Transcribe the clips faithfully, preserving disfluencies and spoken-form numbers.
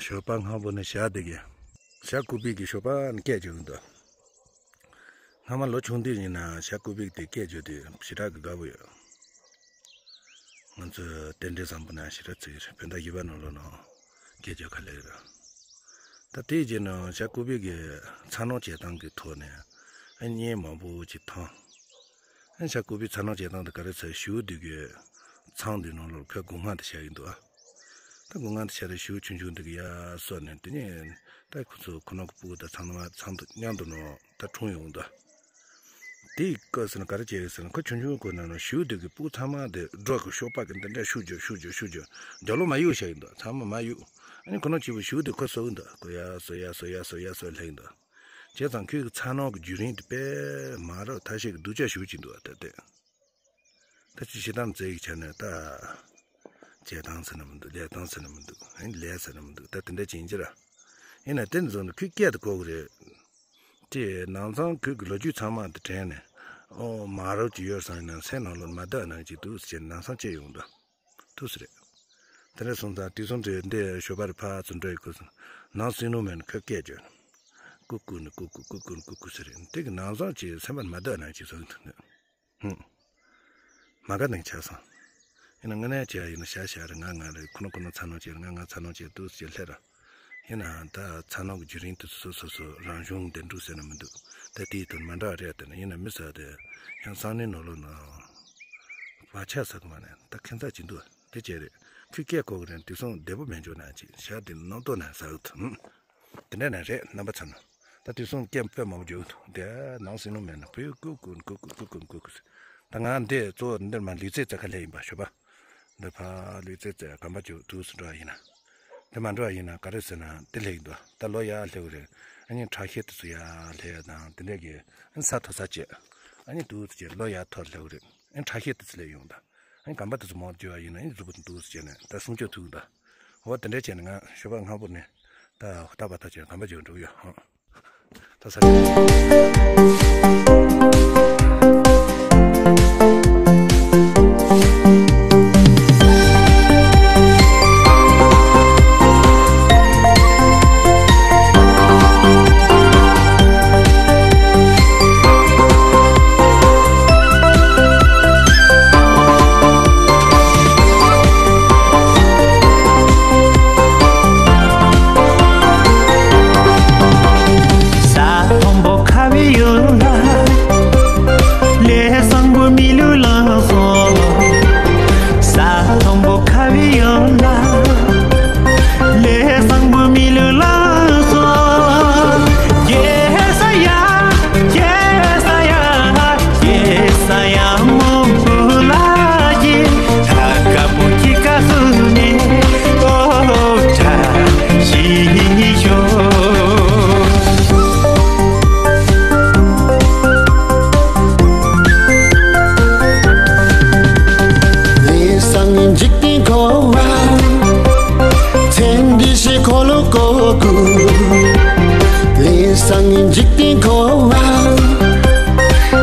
ཞོགས་པ་སྔ་པོ་ནས་ཞག་དེ་གི་ཞག་ཀུ་པི་གི་ཞོགས་པ་ནས་སྐད་རྒྱག་གི་འདུག་སྔ་མ་ལོ་ཆུང་དུས་ཡིན་ན་ཞག་ཀུ་པི་དེ་སྐད་རྒྱག་དུས་ཞེ་དྲག་གི་དགའ་པོ་ཡོད། ང་ཚོའི་རྟེན་འབྲེལ་བཟང་པོ་ན་ཞེ་དྲག་ཚིག་རེད། བོད་ཟླ་བཞི་པ་ནང་ལོགས་ནང་སྐད་རྒྱག་ག་ལེར། ད་དེའི་རྗེས་ནང་ཞག་ཀུ་པི་གི་ཚ་ནང་བྱེད་སྟངས་ཀྱི་ཐོག་ནས་ཨ་བརྙན་མང་པོ་ཅིག་མཐོང་། ཨ་ཞག་ཀུ་པི་ཚ་ནང་བྱེད་སྟངས་དེ་ག་རེ་ཟེར། ཞུ་དུས་ཀྱི་ཚང་དེ་ནང་ལོགས་ཁོས་སྒོ་ང་དེ་བྱས་ཡིན་འདུག་ཨ། ད་སྒོ་ང་དེ་བྱས་རེད། ཞུ་ཆུང་ཆུང་དེ་གི་ཡར་སོ་ནས་དེ་ནས་ད་ཁོ་ཚོ་ཁོ་ནང་གི་སྤུ་གུ་དང་ཚང་མ་ཚང་དུ་མཉམ་དུ་ནང་ད་འཁྲུངས་ཡོང་འདུག་དེའི་སྐབས་སུ་ན་ག་རེ་བྱས་ཡོད་ཟེར་ན། ཁོ་ཆུང་ཆུང་སྐབས་ན་ན་ཞུ་དེ་གི་སྤུ་གུ་ཚང་མ་དེ་སྒྲོག་གི་ཤོག་པ་གི་འདི་འདྲ་ཤུགས་རྒྱོབ་ཤུགས་རྒྱོབ་ཤུགས་རྒྱོབ་རྒྱབ་ལོགས་མར་གཡུག་བྱས་ཡོད་འདུག་ཚང་མ་མར་གཡུག་ཨ་ནི་ཁོ་ནང་གཅིག་པུ་ཞུ་དེ་ཁོ་སོ་གི་འདུག་ཁོ་ཡར་སོ་ཡར་སོ་ཡར་སོ་ཡར་སོ་སླེབས་ཡོང་འདུག་བྱས་ཙང་ཁོའི་གི་ཚ་ནང་གི་རྒྱུན་རིང་དེ་དཔེ་མ་རབས་ཐབས་ཤེས་ཀྱི་སྡུག་ཅག་ཞུ་གི་འདུག་ད་དེ། ད་ཅི་ཞེ་སྡང་རྩ་ཡི་ཆ་ནས་ད། བྱེད་སྟངས་ཟེར་ན་མི་འདུག་ལས་སྟངས་ཟེར་ན་མི་འདུག་ཨ་ནི་ལས་ཟེར་ན་མི་འདུག་ད་དེ་འདྲ་ཅིག་ཡིན་གྱི་ར། ཡིན་ན་དེ་ནི་བཟོ་ནི་ཁོའི་སྐད་དུ་གོ་གི་རེད། དེ་ནང་ཚང་ཁོའི་གི་ལོ་རྒྱུས་ཚང་མ་དེ་དྲན་ནས། ཨོ་མ་རབས་ཅིག་ཡོད་བསམ་ཡིན་ན་སེམས་ནང་ལོགས་མ་བདག་ནང་ཅིག་འདུག་ཟེར་ནས་ནང་སང་སྐྱེ་ཡོང་འདུག་ཐུགས་སུ་རེད། དེ་འདྲ་སོང་ཙང་དེ་སོང་དེ་འདི་ཞོགས་པ་རེ་ཕར་ཚུར་འགྲོ་ཡི་སྐབས་སུ་ནང་སྲིད་ནོར་མེད་ནས་ཁོས་སྐད་བརྗོད། ཀུ་ཀུ་ནི་ཀུ་ཀུ་ཀུ་ཀུ་ནི་ཀུ་ཀུ་ཟེར་རེད། དེ་གི་ནང་སང་ཅིག་སེམས་པ་མ་བདག་ནང་ཅིག་བཟོ་གི་འདུག་ཧུམ། མ་དགའ་ནང་ཆགས་སོང་། ཡིན་ན་དངོས་གནས་བྱས་ཡིན་ན་ཤ་ཤ་རེད། ང་ང་རེད། ཁོ་ན་ཁོ་ན་ཚ་ནང་བྱས་རེད། ང་ང་ཚ་ནང་བྱས་འདུག་ཟེར་སླེབས་ར། ཡིན་ནའང་ད་ཚ་ནང་གི་བརྒྱུད་རིམ་དེ་སོ་སོ་སོ་རང་བྱུང་བདེ་འགྲུབ་ཟེར་ན་མི་འདུག་ད་དེའི་དོན་མ་འདྲ་རེད། དེ་ནི་ཡིན་ན་མི་ཟེར་དེ་ཡང་སང་ནི་ནོར་ལོ་ན་བག་ཆགས་ཟ་གི་མ་ནས་ད་ཁྱད་མཚར་ཅིག་འདུག་དེ་བྱས་རེད། ཁོས་སྐད་གོ་གི་རེད། དེ་སོང་བདེ་པོ་མེད་འཇོག་ན་ཅིག་ཤ་དེ་ནང་ལྟོ་ན་ཟ་གི་ཐུབ། དེ་འདྲ་ན་རེད། རྣམ་པ་ཚོ་ན། ད་དུས་སང་སྐད་དཔེ་མང་པོ་བརྗོད་འདུག་དེ་ནང་སྲིད་ནོར་མེད་ན་བུ་ཀུ་ཀུ་ཀུ་ཀུ་ཀུ་ཀུ་ཀུ་ཀུ། ད་ང་འདི་གཙོ་བོ་འདིར་མ་ལུས་རྩེད་རྩེད་ག་ལེ་ཡིན་པ་ཞུ་བ། འདི་ཕ་ལུས་རྩེད་རྩེད་གམ་པ་བརྗོད་དུས་སུ་འགྲོ་བ་ཡིན་ན། འདི་མ་འགྲོ་བ་ཡིན་ན་ག་རེ་ཟེར་ན་འདི་ལེགས་འདུག་ད་ལོ་ཡར་སླེབས་རེད། ཨ་ནི་ཁྲག་ཤེད་དུ་སུ་ཡར་སླེབས་དང་དེ་འདྲ་གི་ཨ་ནི་ས་མཐོ་ས་བྱས། ཨ་ནི་དུས་སུ་བྱས་ལོ་ཡར་མཐོ་སླེབས་རེད། ཨ་ནི་ཁྲག་ཤེད་དུ་སུ་སླེབས་ཡོང་དང་། ཨ་ནི་གམ་པ་དུ་སུ་མོ་བརྗོད་བ་ཡིན་ན་ཨ་ནི་གཟུགས་པོ་དུ་དུས་སུ་བྱས་ནས་ད་སྲུང་སྐྱོབ་ཐུབ་དང་། འོ་དེ་འདྲ་བྱས་ནས་ང་ཞོགས་པ་སྔ་པོ་ནས་ད་ཧུར་ཐག་བ་ཐག་བྱས་གམ་པ་བརྗོད་འགྲོ་གི་ཡོད་ཧང་། ད་ས་ས་མཐོན་པོ་ཁ་བའི་ཡུལ་ལ། ལས་བཟང་པོ་མི་ལུས་བླངས་སོང་། ས་མཐོན་པོ་ཁ་བའི་ཡུལ་ལ། ལས་བཟང་པོ་མི་ལུས་བླངས་སོང་། རྒྱལ་ས་ཡ། རྒྱལ་ས་ཡ། རྒྱལ་ས་ཡ་མོ་བུ་ལ་གྱི། ད་དཀར་པོ་གི་ཀ་སུ་ནི་ཨོ་ཁྲ་ཞི་ཉི་ཤོ། ལས་བཟང་ངན་འཇིག་རྟེན་འཁོར་བ། ཚེ་འདི་ཕྱི་འཁོར་ལོ་བསྐོར་དགོས། ལས་བཟང་ངན་འཇིག་རྟེན་འཁོར་བ།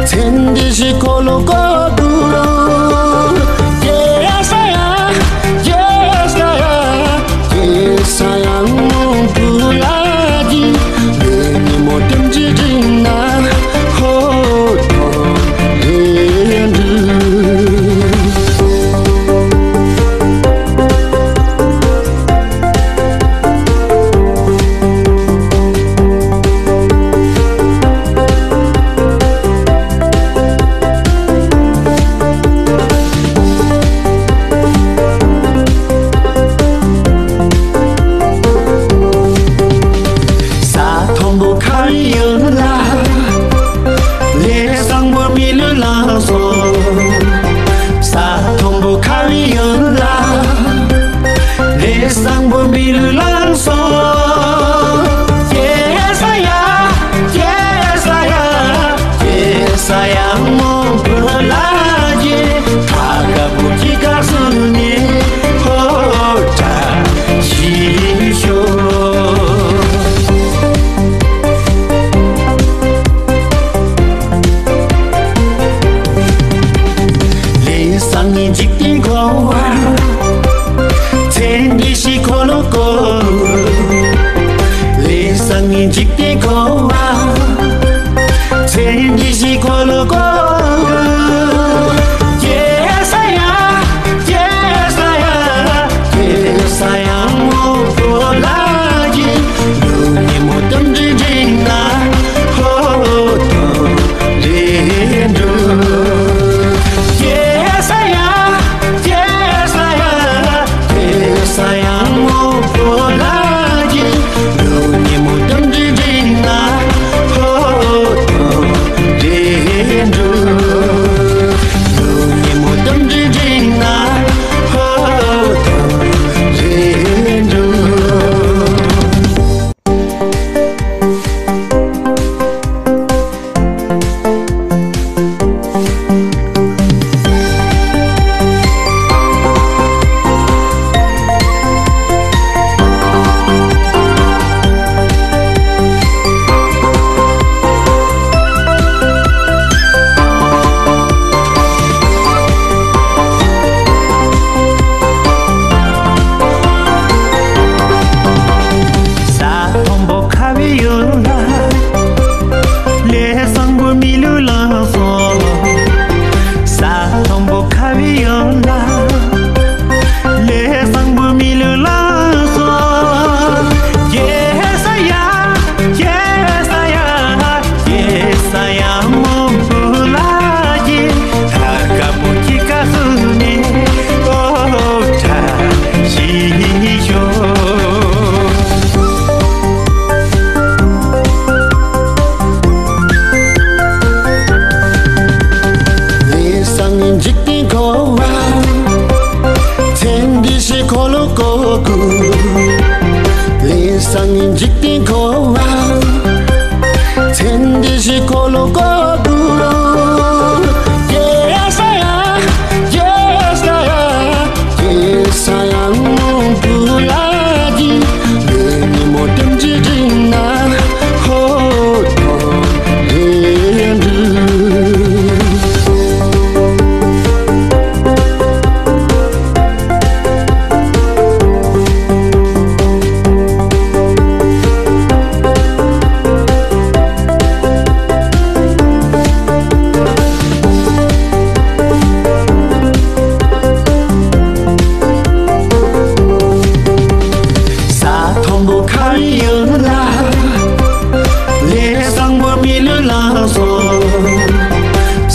ཚེ་འདི་ཕྱི་འཁོར་ལོ་བསྐོར་དགོས། རྒྱལ་ས་ཡ། རྒྱལ་ས་ཡ། རྒྱལ་ས་ཡ་མོ་བུ་ལ་གྱི། ལས་ཉིན་མོ་དེམ་ཅི་འགྲིག་ན་ཧོ་ཐོ་ལེ་འདུ། ས་མཐོན་པོ་ཁ་བའི་ཡུལ་ལ། ལས་བཟང་པོ་མི་ལུས་བླངས་སོང་། ས་མཐོན་པོ་ཁ་བའི་ཡུལ་ལ། ལས་བཟང་པོ་མི་ལུས་བླངས་སོང་། རྒྱལ་ས་ཡ། རྒྱལ་ས་ཡ། རྒྱལ་ས་ཡ་མོ་བུ་ལ་གྱི། ད་དཀར་པོ་གི་ཀ་སུ་ནི་ཧོ་ཁྲ་ཞི་ཤོ། ལས་བཟང་ངན་འཇིག་རྟེན་འཁོར་བ། ཚེ་འདི་ཕྱི་འཁོར་ལོ་བསྐོར། ཡོད་ལ། ལས་བཟང་པོ་མི་ལུས་བླངས་སོང་།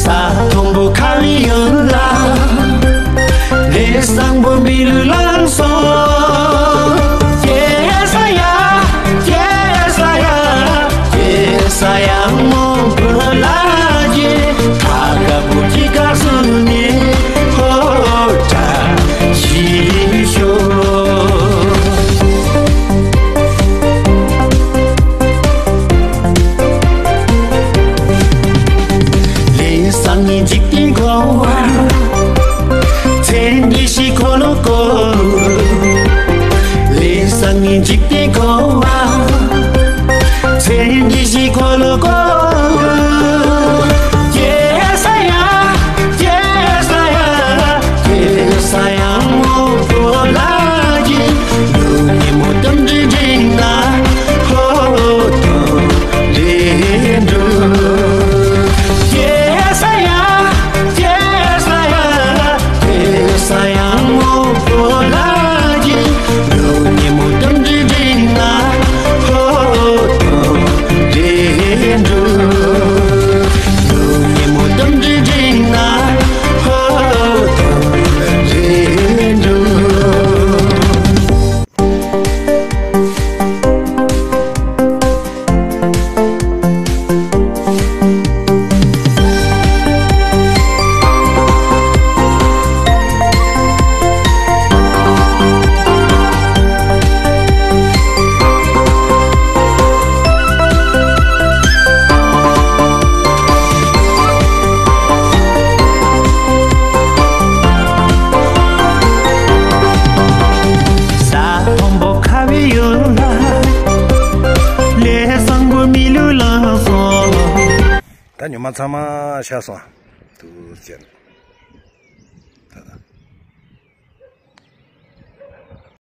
ས་མཐོན་པོ་ཁ་བའི་ཡོད་ལ། ལས་བཟང་པོ་མི་ལུས་བླངས་སོང་། ཀྱེ་ས་ཡ། ཀྱེ་ས་ཡ། ཀྱེ་ས་ཡ་མོ་བོ་ལ་ཀྱེ། ཐ་ག་བུ་ཀྱི་ཀ་སུ་ནི་ཧོ་ཏྲ་ཞི་ཤོ། ལས་བཟང་ངན་འཇིག་རྟེན་འཁོར་བ། ཚེ་འདི་ཕྱི་འཁོར་ལོ་བསྐོར། ལས་བཟང་ངན་འཇིག་རྟེན་འཁོར་བ། ཚེ་འདི་ཕྱི་འཁོར་ལོ་བསྐོར། ཀྱེ་ས་ཡ། ཀྱེ་ས་ཡ། ཀྱེ་ས་ཡ་མོ་བོ་ལ་ཀྱེ། ལུག་ཉི་མོ་དམ་དྲི་འགྲིག་ན་ཧོ་ཏོ་ལེ་འགྲོ། ཀྱེ་ས་ཡ། ཀྱེ་ས་ཡ། ཀྱེ་ས་ཡ་མོ་བོ་ལ་ཀྱེ། ལུག་ཉི་མོ་དམ་དྲི་འགྲིག་ན་ཧོ་ཏོ་ལེ་འགྲོ། ལུག་ཉི་མོ་དམ་དྲི་འགྲིག་ན་ཧོ་ཏོ་ལེ་འགྲོ། ས་མཐོན་པོ་ཁ་བའི་ཡུལ་ལ། ལས་བཟང་པོ་མི་ལུས་བླངས་སོང་། ད་ཉི་མ་ཚང་མ་ཤར་སོང་། ཐུགས་རྗེ་ཆེ། ད་ད།